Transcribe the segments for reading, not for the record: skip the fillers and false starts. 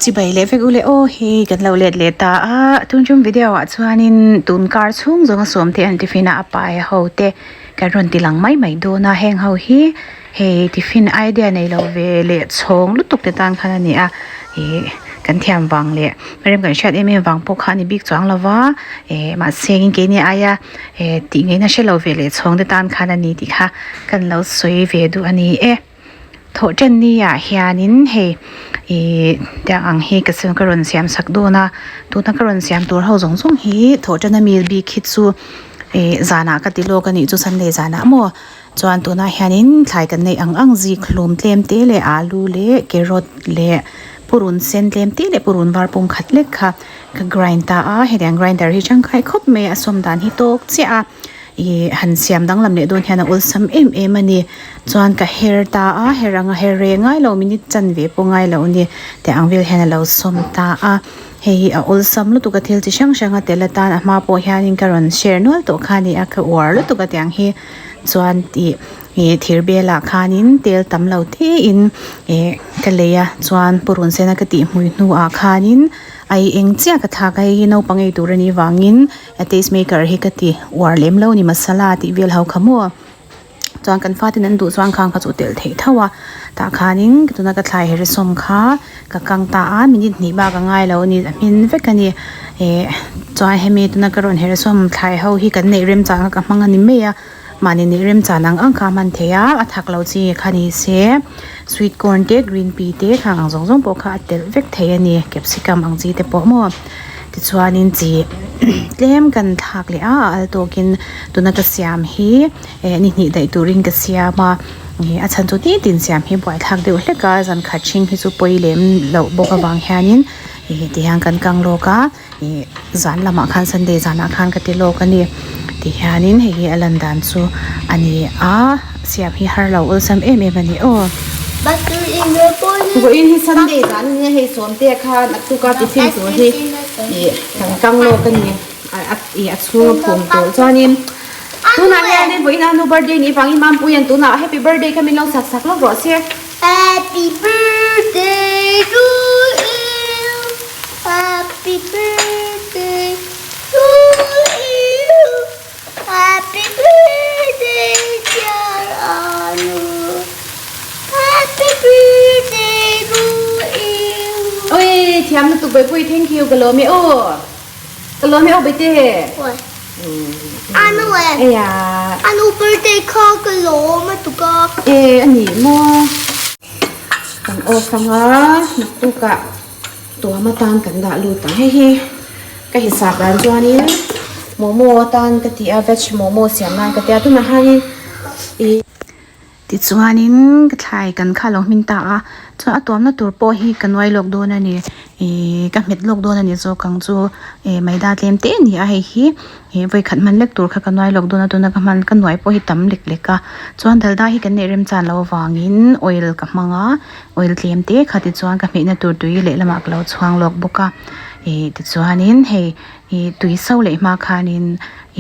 Chibai leh vek ule aw hei kan lo let leh ta a tun tum video ah chuanin tun kar chhung zawnga sawm te an tiffin a a pai ho te kan rawn ti lang mai mai dawn a heng ho hi hei tiffin idea nei lo ve leh chhawng lutuk te tan khan a ni a ih kan thiam vang leh rem kan hriat em em vang pawh kha a ni bik chuang lo va eh mahse keini aia eh tih ngaihna hre lo ve leh chhawng te tan khan a ni tih kha kan lo sawi ve duh a ni e. Thawh ṭan ni ah hianin hei ihh tiang ang hi ka ka rawn siam sak dawn a tuna ka rawn siam tur ho zawng zawng hi thawh ṭan ami bik hi chu ihh zanah ka ti lawk a nih chu sunday zanah maw chuan tunah hianin thlai kan neih ang ang zik hlum tlem te leh alu leh carrot leh purun sen tlem te leh purun var pum khat lek kha ka grind ta a hetiang grinder hi tangkai khawp mai a a sawm dan hi tawk chiah a. Ih han siam danglam leh dawn hian a awlsam em em a ni chuan ka her ta a her anga her reng ngai lo minute chanve pawh ngai lo a ni tih ang vel hian a lo sawm ta a hei hi a awlsam lutuk a thil chi hrang hrang a tel atan a hma pawh hianin ka rawn share nual tawh kha a ni a ka uar lutuk a tiang hi chuan ih ih thir belah khanin tel tam lo te in ih ka lei a chuan purun sen a ka tih hmui hnuah khanin a i eng chiah ka thlak a hei hi naupang ei tur a nih vangin. A taste maker hi ka ti uar lem lo ni masala tih vel ho kha maw chuan kan faten an duh chuan khang kha chu telh theih tho a tah khanin tuna ka thlai her sawm kha ka kang ta a minute hnih bak a ngai lo a ni a hmin vek a ni eh chuan hemi tuna ka rawn her sawm thlai ho hi kan neih remchang a ka hmang a ni mai a mahni neih remchang ang ang kha a hman theih a a thak lo chi kha ni se sweet corn te green pea te khang ang zawng zawng pawh kha a telh vek thei a ni capsicum ang chi te pawh maw. Tichuanin chi tlem kan thlak leh a a al tawkin tuna ka siam hi eh ni hnih daih turin ka siam a ih a chhan chu nitin siam hi buaithlak deuh hlek a zan khat hring hi chu pawi lem loh bawk avang hianin ih tihian kan kang lawk a ih zan lamah khan sunday zanah khan ka ti lawk a ni tihianin hei hi a lan dan chu a ni a siam hi har lo awlsam em em a ni aw. Vawiin hi sunday zan a nia hei sawmte khan a tuka tiffin tur hi ih kan kang lawk a ni ih a chhung a phum tur chuanin tunah hianin vawiin a nu birthday nih vangin Mampuia'n tunah happy birthday kha min lo sak sak lawk rawh se. Happy birthday to you happy birthday to you Happy birthday dear Anu Happy birthday to you Oi thiam lutuk Bawipuii thank you ka lawm e aw ka lawm e aw Baite Oi Anu e Eia Anu birthday kha ka lawm a tuk a E a nih maw kan off anga naktukah Tuam atan kan dah lut ang hei hi ka hisap dan chuanin momo atan ka ti a veg momo siam nan ka ti a tunah hianin ih tichuanin ka thlai kan kha lo hmin ta a chuan a tuamna tur pawh hi ka nuai lawk dawn a ni ih ka hmet lawk dawn a ni zawk ang chu ih maida tlem te a ni a hei hi. Ih vawikhat hman lek tur kha ka nuai lawk dawn a tuna ka hman ka nuai pawh hi tam lek lek a chuan dalda hi kan neih remchan loh avangin oil ka hmang a oil tlem te kha tichuan ka hmehna tur tui lehlamah ka lo chhuang lawk bawk a ih tichuanin hei ih tui so leh hma khanin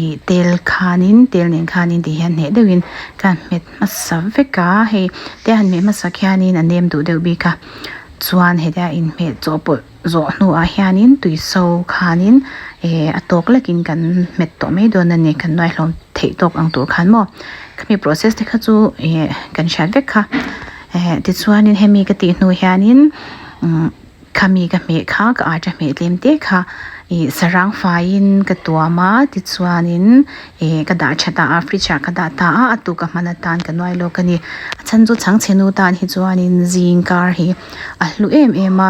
ih tel khanin tel nen khanin ti hian hneh deuhin ka hmet hmasa vek a hei te han hmeh hmasak hianin a nem duh deuh bik a chuan hetia inhmeh chawhpawlh. Zawh hnuah hianin tui so khanin eh a tawk lekin kan hmet tawh mai dawn a ni kan nuai hlawm theih tawk ang tur khan maw khami process te kha chu eh kan hriat vek kha eh tichuanin hemi ka tih hnu hianin umm khami ka hmeh kha ka arta hmeh tlem te kha ih sarang faiin ka tuam a tichuanin eh ka dah tha ta a fridge ah ka dah ta a a tuk a hman atan ka nuai lawk a ni a chhan chu chhangchhe nu tan hi chuanin zing kar hi a hlu em em a.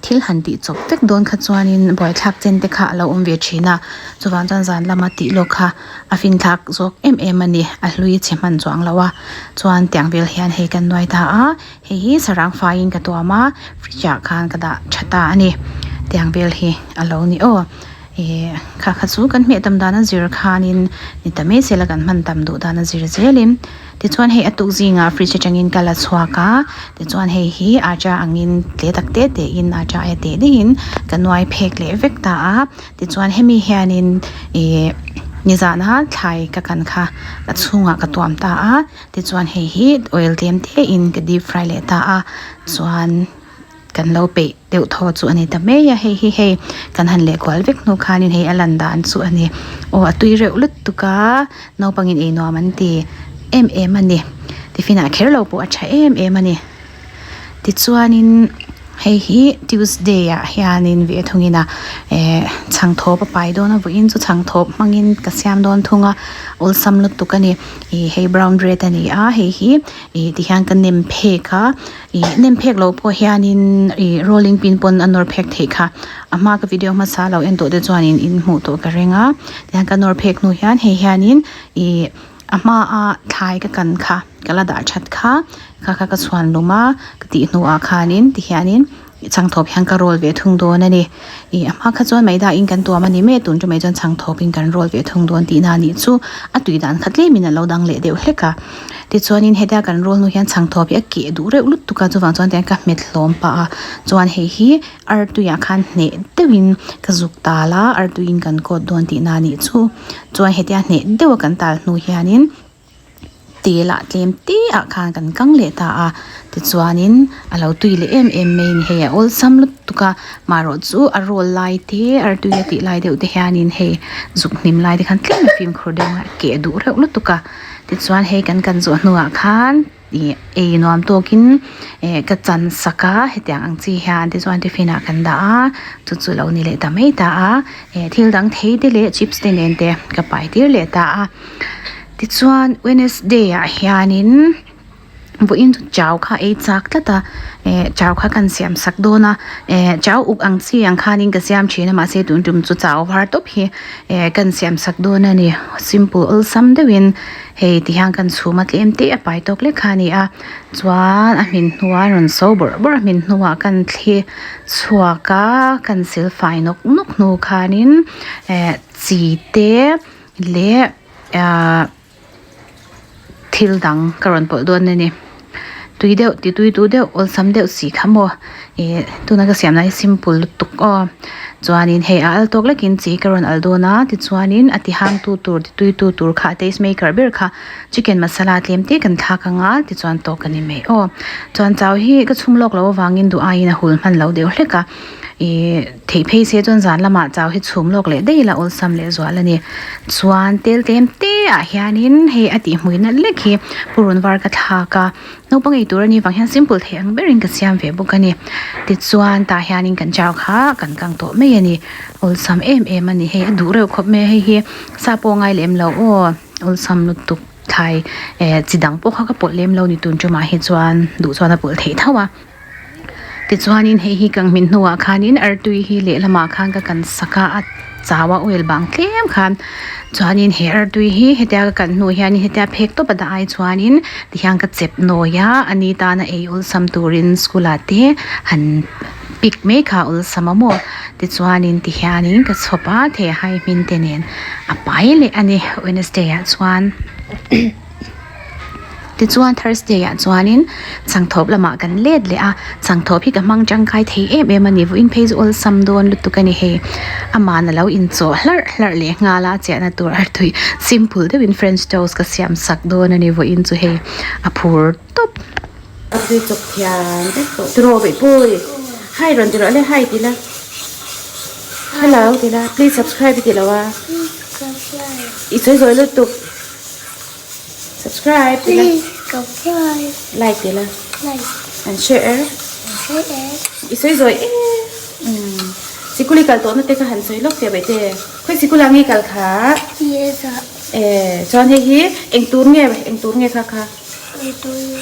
Thil han tih chawp vek dawn kha chuanin buaithlak chen te kha a lo awm ve thin a, chuvang chuan zan lama tih lawk kha a finthlak zawk em em a ni, a hlui chhe hman chuang lo a, chuan tiang vel hian hei kan nuai ta a, hei hi sarang faiin ka tuam a, fridge ah khan ka dah tha ta a ni, tiang vel hi a lo ni aw. Ih kha kha chu kan hmeh tam dan a zir khanin ni ta mai sela kan hman tam duh dan a zir zelin tichuan hei a tuk zingah fridge atangin ka la chhuak a tichuan hei hi acha angin tle tak te te in acha aia teh deuhin ka nuai phek leh vek ta a tichuan hemi hianin ih nizana thlai ka kan kha a chhungah ka tuam ta a tichuan hei hi oil tlem te in ka deep fry leh ta a chuan. kan lo peih deuh thaw chu a ni ta mai a hei hi hei kan han leh kual vek hnu khanin hei a lan dan chu a ni aw a tui reuh lutuk a naupangin ei nuam an ti em em a ni tiffin ah kher lo pawh a tha em em a ni. Tichuanin hei hi Tuesday ah hianin ve thungin a eh chhangthawp a pai dawn a vawiin chu chhangthawp hmangin ka siam dawn thung a awlsam lutuk a ni ih hei brown bread a ni a hei hi ih tihian ka nem phek a ih nem phek loh pawh hianin ih rolling pin pawn a nawr phek theih kha a hma ka video hmasa lo en tawh te chuanin in hmuh tawh ka ring a tihian ka nawr phek hnu hian hei hianin ih a hmaa thlai ka kan kha ka la dah that kha kha kha ka chhuan lum a ka tih hnuah khanin tihianin chhangthawp hian ka roll ve thung dawn a ni ih a hma kha chuan maida in kan tuam a ni mai a tun ṭumah chuan chhangthawp in kan roll ve thung dawn tihna a nih chu a tui dan kha tlemin a lo dang leh deuh hlek a tichuanin hetia kan roll hnu hian chhangthawp hi a keh duh reuh lutuk a chuvang chuan tihian ka hmet hlawm pah a chuan hei hi artui ah khan hneh deuhin ka zuk tal a artui in kan coat dawn tihna a nih chu chuan hetia hneh deuh a kan tal hnu hianin tel ah tlem te ah khan kan kang leh ta a tichuanin a lo tui leh em em mai a ni hei a awlsam lutuk a marawh chu a roll lai te artui a tih lai deuh te hianin hei zuk hnim lai te khan tlem a fimkhur deuh a keh duh reuh lutuk a tichuan hei kan kan zawh hnuah khan. Ih ei nuam tawkin eh ka chan sak a hetiang ang chi hian tichuan tiffin ah kan dah a chu chu lo ni leh ta mai ta a eh thil dang thei te leh chips te nen te ka pai tir leh ta a tichuan Wednesday ah hianin vawiin chu chau kha ei chak tlat a eh chau kha kan siam sak dawn a eh chau uk ang chi ang khanin ka siam thin a mahse tun tum chu chau var tawp hi eh kan siam sak dawn a ni simple awlsam deuhin. Hei ti hian kan chhum a tlem te a pai tawk lek kha a ni a chuan a hmin hnuah a rawn so bawrh bawrh a hmin hnuah kan thli chhuak a kan sil fai nawk nawk hnu khanin eh chi te leh ahh thil dang ka rawn pawlh dawn a ni tui deuh ti tui duh deuh awlsam deuh si kha maw ih tuna ka siam lai hi simple lutuk aw chuanin hei a al tawk lekin chi ka rawn al dawn a tichuanin a ti hang tu tur ti tui tu tur kha taste maker ber kha chicken masala tlem te kan thlak anga tichuan tawk a ni mai aw chuan chau hi ka chhum lawk loh avangin duh aiin a hul hman lo deuh hlek a ih theih phei se chuan zan lamah chau hi chhum lawk leh daih ila awlsam leh zual a ni chuan tel tlem te ah hianin hei a tih hmuihna lek hi purun var ka thlak a. Naupang ei tur a nih vang hian simple thei ang berin ka siam ve bawk a ni. Tichuan tah hianin kan chau kha kan kang tawh mai a ni. Awlsam em em a ni hei a duh reuh khawp mai a hei hi sa pawh a ngai lem lo aw awlsam lutuk thlai eh chi dang pawh kha ka pawlh lem lo ni tun tumah hi chuan duh chuan a pawlh theih tho a. Tichuanin hei hi kang hmin hnuah khanin artui hi lehlamah khan ka kan sak a a chau a oil bang tlem khan chuanin he artui hi hetia ka kan hnu hianin hetia phek tawp a dah ai chuanin tihian ka chep nawi a ani tana ei awlsam turin school ah te han pick mai kha awlsam a maw tichuanin tihianin ka chhawp a theihai hmin te nen a pai leh a ni Wednesday ah chuan. Tichuan Thursday ah chuanin chhangthawp lamah kan let leh a, chhangthawp hi ka hmang tangkai thei em em a ni, vawiin phei chu awlsam dawn lutuk a ni hei, aman alo inchawh hlarh hlarh leh nghal a, chiahna tur a tui simple deuhin french toast ka siam sak dawn a ni vawiin chu hei a phur tawp. A tui chawp thiam vek tawh tiraw beihpui hi rawn ti rawh le hi ti la hello ti la please subscribe i ti lo a i sawi zawi lutuk. Subscribe ti la. Please subscribe. Like ti la. Like. And share. And share. I sawi zawi e. Um. Sikul i kal tawhna te ka han sawi lawk tia bai te. Khawi sikul ah nge i kal kha? Yes ah. Eh, chuan hei hi eng tur nge eng tur nge kha kha? Eng tur nge?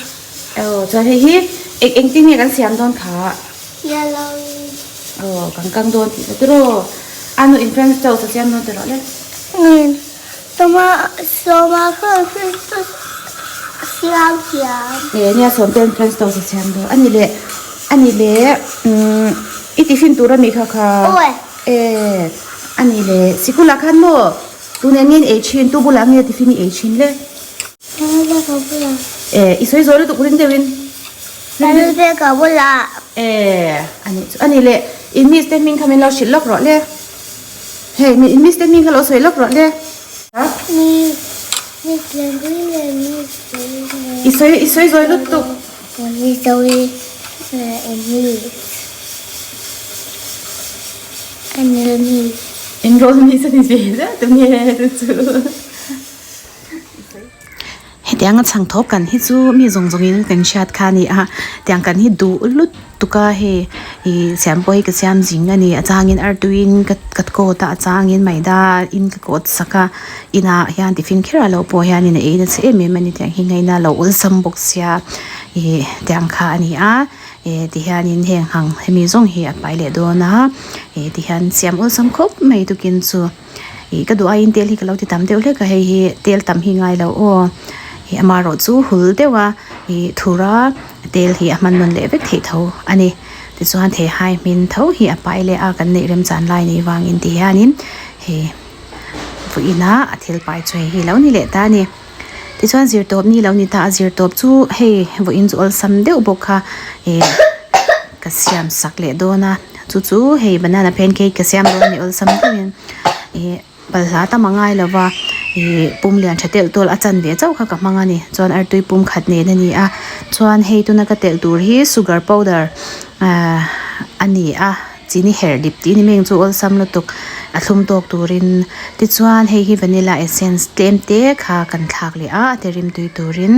Oh, chuan hei hi eng engtin nge kan siam dawn kha? Yellow. Oh, kan kang dawn tih na tiraw. Anu in French toast a siam dawn tiraw le. Nen. Sawma sawma khan French toast a siam thiam. Eh nia sawmten French toast a siam dawn a ni leh a ni leh umm i tiffin tur ami kha kha. Aw. Eh a ni leh sikul ah khan maw tun eng nge in ei thin tu bulah nge tiffin i ei thin le. Lalbe ka bulah. Eh i sawi zawi lutuk ring deuhin. Lalbe ka bulah. Eh a nih chu a ni leh in miss te hming kha min lo hrilh lawk rawh le. Hei mi miss te hming kha lo sawi lawk rawh le. Miss Miss Lengpui leh Miss Zoe leh I sawi i sawi zawi lutuk. Miss Zoe leh Miss. Enroll miss. Enroll miss a ni ve zeuh tu nge chu chu. Hetiang a chhang thawk kan hi chu mi zawng zawng in kan hriat kha a ni a, tiang kan hi duh lut tuk a hei ih siam pawh hi ka siam zing a ni a changin artuiin ka ka coat a a changin maida in ka coat sak a inah hian tiffin kher ah lo pawh hianin a ei nasa em em a ni tiang hi ngaina lo awlsam bawk sia ih tiang kha a ni a eh ti hianin heng ang hemi zawng hi a pai leh dawn a eh ti hian siam awlsam khawp mai tukin chu. Ih ka duh aiin tel hi ka lo ti tam deuh hlek a hei hi tel tam hi ngai lo aw ih amaherawh chu hul deuh a ih thura tel hi a hman nawn leh vek theih tho a ni tichuan theihai hmin tho hi a pai leh a kan neih remchan lai nei vangin ti hianin hei vawiin a a thil pai chu hei hi lo ni leh ta a ni tichuan zirtawp ni lo ni ta a zirtawp chu hei vawiin chu awlsam deuh bawk kha ih ka siam sak leh dawn a chu chu hei banana pancake ka siam dawn a ni awlsam deuhin ih balhla tam a ngai lo va ih pum lian tha telh tawl a chanve chauh kha ka hmang a ni chuan artui pum khat nen a ni a chuan hei tuna ka telh tur hi sugar powder ahh a ni a chini herh dip tih ni meng chu awlsam lutuk a thlum tawk turin tichuan hei hi vanilla essence tlem te kha kan thlak leh a a ti rimtui turin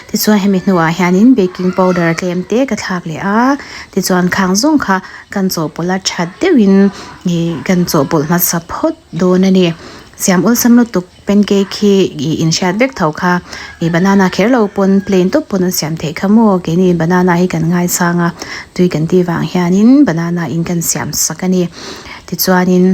tichuan hemi hnuah hianin baking powder tlem te ka thlak leh a tichuan khang zawng kha kan chawhpawlh a that deuhin ih kan chawhpawlh hmasa phawt dawn a ni siam awlsam lutuk. Pancake hi ih inhriat vek tho kha ih banana kher lo pawn plain tawp pawn an siam theih kha maw keini banana hi kan ngaisang a tui kan tih vang hianin banana in kan siam sak a ni tichuanin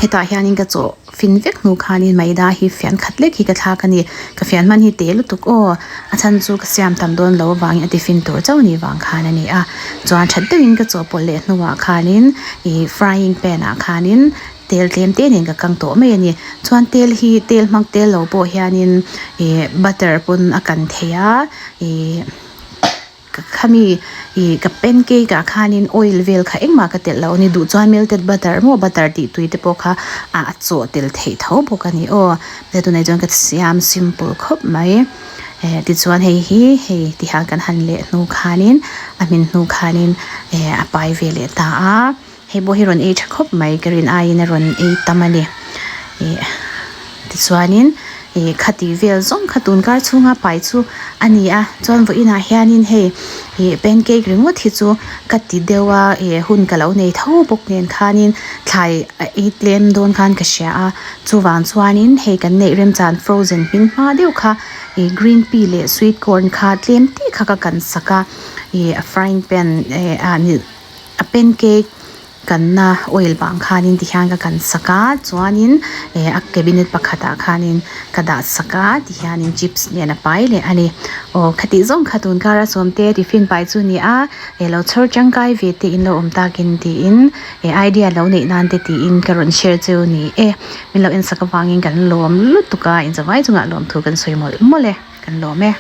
hetah hianin ka chawh fin vek hnu khanin maida hi fian khat lek hi ka thlak a ni ka fian hman hi te lutuk aw a chhan chu ka siam tam dawn lo avangin a tiffin tur chauh a nih vang khan a ni a chuan that deuhin ka chawhpawlh leh hnuah khanin ih frying pan ah khanin. Tel tlem te nen ka kang tawh mai a ni. Chuan tel hi tel hmang tel lo pawh hianin ih butter pawn a kan thei a ih khami ih ka pancake ah khanin oil vel kha engmah ka telh lo a ni. Duh chuan melted butter maw butter tih tui te pawh kha a chawh tel theih tho bawk a ni aw. Tunah chuan ka siam simple khawp mai. Eh tichuan hei hi hei tihian kan han leh hnu khanin a hmin hnu khanin eh a pai ve leh ta a. Hei pawh hi rawn ei tha khawp mai ka rin aiin a rawn ei tam a ni ih tichuanin ih khati vel zawng kha tun kar chhunga pai chu a ni a chuan vawiinah hianin hei ih pancake ringawt hi chu ka ti deuh a ih hun ka lo nei tho bawk nen khanin thlai a ei tlem dawn khan ka hria a chuvang chuanin hei kan neih remchan frozen hmin hma deuh kha ih green pea leh sweet corn kha tlem tih kha ka kan sak a ih a frying pan eh ah ni. A pancake kanna oil vang khanin tihian ka kan sak a chuanin eh a cabinet pakhatah khanin ka dah sak a tihianin chips nen a pai leh a ni aw khatih zawng kha tun kar a sawmte tiffin pai chu a ni a eh lo chhawr tangkai ve te in lo awm takin tiin eh idea lo neih nan te tiin ka rawn share cheu a ni e min lo en sak avangin kan lawm lutuk a inzavai chungah lawmthu kan sawi mawlh mawlh e kan lawm e.